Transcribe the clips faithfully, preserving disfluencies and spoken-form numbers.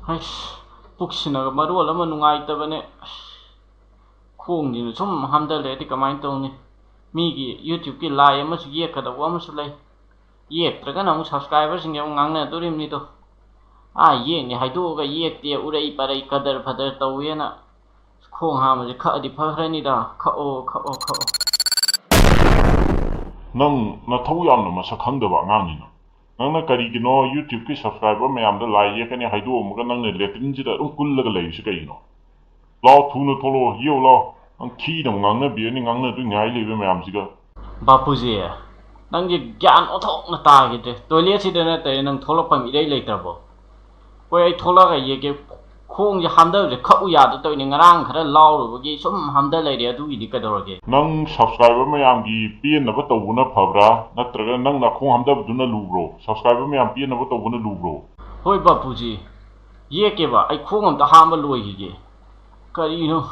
ꯑꯁ, ꯄꯨꯛꯁꯤꯅꯒ ꯃꯔꯣꯜ ꯑꯃ ꯅꯨꯡꯉꯥꯏꯇꯕꯅꯦ꯫ ꯑꯁ, ꯈꯣꯡꯁꯤꯅ ꯁꯨꯝ ꯍꯥꯝꯊ ꯂꯩꯔꯗꯤ ꯀꯃꯥꯏꯅ ꯇꯧꯅꯤ? ꯃꯤꯒꯤ YouTube-ꯀꯤ ꯂꯥꯏ ꯑꯃꯁꯨ ꯌꯦꯛꯀꯗꯧꯕ ꯑꯃꯁꯨ ꯂꯩ꯫ ꯌꯦꯛꯇ꯭ꯔꯒꯅ ꯑꯃꯨꯛ subscriber-ꯁꯤꯡꯁꯦ ꯑꯃꯨꯛ ꯉꯥꯡꯅꯗꯣꯔꯤꯕꯅꯤꯗꯣ꯫ ꯑꯥ, ꯌꯦꯛꯅꯤ ꯍꯥꯏꯗꯣꯛꯑꯒ ꯌꯦꯛꯇꯦ, ꯎꯔꯩ ꯄꯔꯩ ꯀꯗꯔ ꯐꯗꯔ ꯇꯧꯋꯦꯅ꯫ ꯈꯣꯡ ꯍꯥꯝꯕꯁꯦ ꯈꯛꯑꯗꯤ ꯐꯈ꯭ꯔꯅꯤꯗ꯫ ꯈꯛꯑꯣ, ꯈꯛꯑꯣ, ꯈꯛꯑꯣ꯫ ꯅꯪ ꯅꯊꯧ ꯌꯥꯝꯅ ꯃꯁꯛ ꯈꯪꯗꯕ ꯑꯉꯥꯡꯅꯤꯅ꯫ ꯅꯪꯅ ꯀꯔꯤꯒꯤꯅꯣ YouTube-ꯀꯤ subscriber ꯃꯌꯥꯝꯗ ꯂꯥꯏ ꯌꯦꯛꯀꯅꯤ ꯍꯥꯏꯗꯣꯛꯑꯝꯃꯒ ꯅꯪꯅ latrine-ꯁꯤꯗ ꯑꯗꯨꯝ ꯀꯨꯜꯂꯒ ꯂꯩꯔꯤꯁꯤ ꯀꯩꯒꯤꯅꯣ? ꯂꯥꯎ, ꯊꯨꯅ ꯊꯣꯛꯂꯛꯑꯣ, ꯌꯦꯛꯎ ꯂꯥꯎ꯫ ꯅꯪ ꯊꯤꯅ ꯑꯃꯨꯛ ꯉꯥꯡꯅꯕꯤꯔꯅꯤ, ꯉꯥꯡꯅꯗꯣꯏ ꯉꯥꯏ ꯂꯩꯕ ꯃꯌꯥꯝꯁꯤꯒ꯫ ꯕꯥꯄꯨꯖꯤ, ꯅꯪꯒꯤ ꯒ꯭ꯌꯥꯟ ꯑꯣꯟꯊꯣꯛꯅ ꯇꯥꯈꯤꯗ꯭ꯔꯦ꯫ Toilet-ꯁꯤꯗ ꯅꯠꯇ꯭ꯔꯦ ꯅꯪ ꯊꯣꯛꯂꯛꯐꯝ ꯏꯔꯩ ꯂꯩꯇ꯭ꯔꯕꯣ? ꯍꯣꯏ, ꯑꯩ ꯊꯣꯛꯂꯛꯑꯒ ꯌꯦꯛꯀꯦ꯫ ꯈꯣꯡꯁꯦ ꯍꯥꯝꯊꯕꯁꯦ ꯈꯛꯎ ꯌꯥꯗ ꯇꯧꯔꯤꯅꯦ꯫ ꯉꯔꯥꯡ ꯈꯔ ꯂꯥꯎꯔꯨꯕꯒꯤ ꯁꯨꯝ ꯍꯥꯝꯊ ꯂꯩꯔꯦ꯫ ꯑꯗꯨꯒꯤꯗꯤ ꯀꯩꯗꯧꯔꯒꯦ? ꯅꯪ subscriber ꯃꯌꯥꯝꯒꯤ ꯄꯦꯟꯅꯕ ꯇꯧꯕꯅ ꯐꯕ꯭ꯔꯥ? ꯅꯠꯇ꯭ꯔꯒ ꯅꯪ ꯅꯈꯣꯡ ꯍꯥꯝꯊꯕꯗꯨꯅ ꯂꯨꯕ꯭ꯔꯣ? Subscriber ꯃꯌꯥꯝ ꯄꯦꯟꯅꯕ ꯇꯧꯕꯅ ꯂꯨꯕ꯭ꯔꯣ? ꯍꯣꯏ ꯕꯥꯄꯨꯖꯤ, ꯌꯦꯛꯀꯦꯕ꯫ ꯑꯩ ꯈꯣꯡ ꯑꯝꯇ ꯍꯥꯝꯕ ꯂꯣꯏꯈꯤꯒꯦ꯫ ꯀꯔꯤꯅꯣ?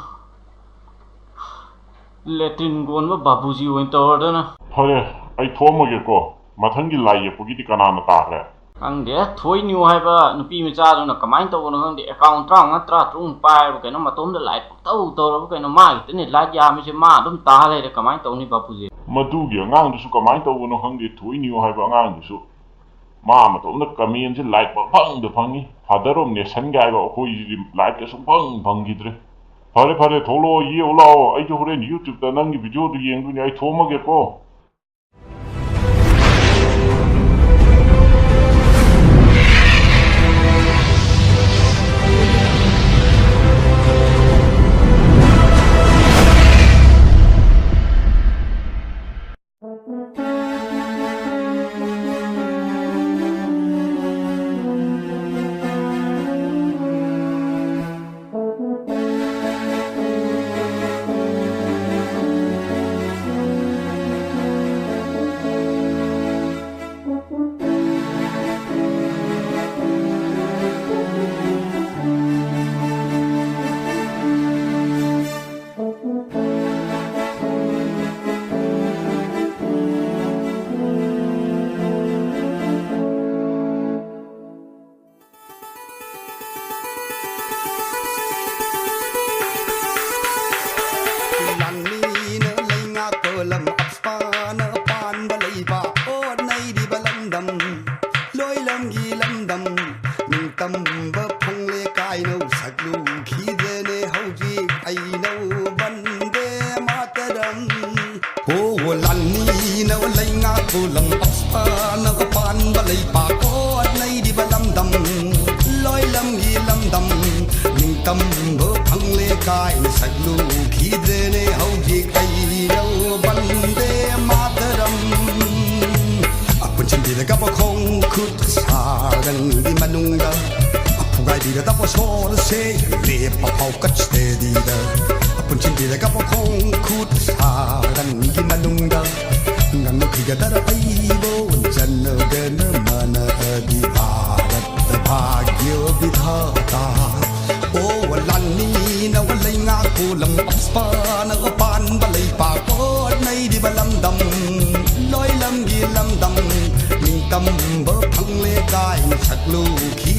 Latrine ꯀꯣꯟꯕ ꯕꯥꯄꯨꯖꯤ ꯑꯣꯏꯅ ꯇꯧꯔꯗꯅ꯫ ꯐꯔꯦ, ꯑꯩ ꯊꯣꯛꯑꯝꯃꯒꯦꯀꯣ꯫ ꯃꯊꯪꯒꯤ ꯂꯥꯏ ꯌꯦꯛꯄꯒꯤꯗꯤ ꯀꯅꯥꯅ ꯇꯥꯈ꯭ꯔꯦ? ꯈꯪꯗꯦ, ꯊꯣꯏꯅꯤꯌꯨ ꯍꯥꯏꯕ ꯅꯨꯄꯤ ꯃꯆꯥꯗꯨꯅ ꯀꯃꯥꯏꯅ ꯇꯧꯕꯅꯣ ꯈꯪꯗꯦ, account ꯇꯔꯥꯃꯉꯥ ꯇꯔꯥ ꯇꯔꯨꯛ ꯄꯥꯏꯔꯕ ꯀꯩꯅꯣ, ꯃꯇꯣꯝꯗ ꯂꯥꯏ ꯄꯪꯇꯧ ꯇꯧꯔꯕ ꯀꯩꯅꯣ, ꯃꯥꯒꯤꯗꯅꯦ ꯂꯥꯏꯠ ꯌꯥꯝꯃꯤꯁꯦ, ꯃꯥ ꯑꯗꯨꯝ ꯇꯥ ꯂꯩꯔꯦ, ꯀꯃꯥꯏꯅ ꯇꯧꯅꯤ ꯕꯥꯄꯨꯖꯤ? ꯃꯗꯨꯒꯤ ꯑꯉꯥꯡꯗꯨꯁꯨ ꯀꯃꯥꯏꯅ ꯇꯧꯕꯅꯣ ꯈꯪꯗꯦ, ꯊꯣꯏꯅꯤꯌꯨ ꯍꯥꯏꯕ ꯑꯉꯥꯡꯗꯨꯁꯨ꯫ ꯃꯥ ꯃꯇꯣꯝꯗ comment-ꯁꯦ like ꯄꯪꯐꯪꯗ ꯐꯪꯉꯤ꯫ Father of Nation ꯒꯥꯏꯕ ꯑꯩꯈꯣꯏꯁꯤꯗꯤ like-ꯀ ꯁꯨꯡꯐꯪ ꯐꯪꯈꯤꯗ꯭ꯔꯦ꯫ ꯐꯔꯦ, ꯐꯔꯦ, ꯊꯣꯛꯂꯛꯑꯣ, ꯌꯦꯛꯎ ꯂꯥꯛꯑꯣ꯫ ꯑꯩꯁꯨ ꯍꯣꯔꯦꯟ YouTube-ꯇ ꯅꯪꯒꯤ video-ꯗꯨ ꯌꯦꯡꯗꯣꯏꯅꯦ꯫ ꯑꯩ ꯊꯣꯛꯑꯝꯃꯒꯦꯀꯣ꯫ ꯂꯝꯒꯤ ꯂꯝꯗꯝ ꯅꯤꯡꯇꯝꯕ ꯐꯪꯂꯦ ꯀꯥꯏꯅ ꯁꯛꯂꯨꯈꯤꯗ꯭ꯔꯦꯅꯦ ꯍꯧꯖꯤꯛ ꯑꯩꯅꯧ ꯕꯟꯗꯦ ꯃꯥꯇꯔꯝ꯫ ꯑꯣ ꯂꯥꯟꯃꯤꯅ ꯂꯩꯉꯥꯛꯄꯨ ꯂꯝ ꯑꯁꯄꯥꯅ ꯄꯥꯟꯕ ꯂꯩꯄꯥꯛ ꯍꯣꯠꯅꯩꯔꯤꯕ ꯂꯝꯗꯝ ꯂꯣꯏ ꯂꯝꯒꯤ ꯂꯝꯗꯝ ꯅꯤꯡꯇꯝꯕ ꯐꯪꯂꯦ ꯀꯥꯏꯅ ꯁꯛꯂꯨꯈꯤꯗ꯭ꯔꯦꯅꯦ ꯍꯧꯖꯤꯛ ꯑꯩꯅꯧ ꯕꯟꯗꯦ ꯃꯥꯇꯔꯝ꯫ ꯄꯨꯟꯁꯤꯟꯕꯤꯔꯒ ꯃꯈꯣꯡ ꯈꯨꯠ ꯁꯥꯔꯪꯒꯤ ꯃꯅꯨꯡꯗ ꯐꯨꯒꯥꯏꯕꯤꯔꯗꯕ ꯁꯣꯔꯁꯦ ꯂꯦꯞꯄ ꯐꯥꯎ ꯀꯠꯁꯇꯦꯗꯤꯗ ꯄꯨꯟꯁꯤꯟꯕꯤꯔꯒ ꯃꯈꯣꯡ ꯈꯨꯠ ꯁꯥꯔꯪꯒꯤ ꯃꯅꯨꯡꯗ ꯉꯥꯡꯅꯈꯤꯒꯗꯔ ꯑꯩꯕꯨ ꯖꯅꯒꯅ ꯃꯅ ꯑꯗꯤ ꯚꯥꯔꯠ ꯚꯥꯒ꯭ꯌ ꯕꯤꯙꯥꯇꯥ꯫ ꯑꯣ ꯂꯥꯟꯃꯤꯅ ꯂꯩꯉꯥꯛꯄꯨ ꯂꯝ ꯑꯁꯄꯥꯅ ꯄꯥꯟꯕ ꯂꯩꯄꯥꯛ ꯍꯣꯠꯅꯩꯔꯤꯕ ꯂꯝꯗꯝ ꯂꯣꯏ ꯂꯝꯒꯤ ꯂꯝꯗꯝ ꯅꯤꯡꯇꯝꯕ ꯐꯪꯂꯦ ꯀꯥꯏꯅ ꯁꯛꯂꯨꯈꯤ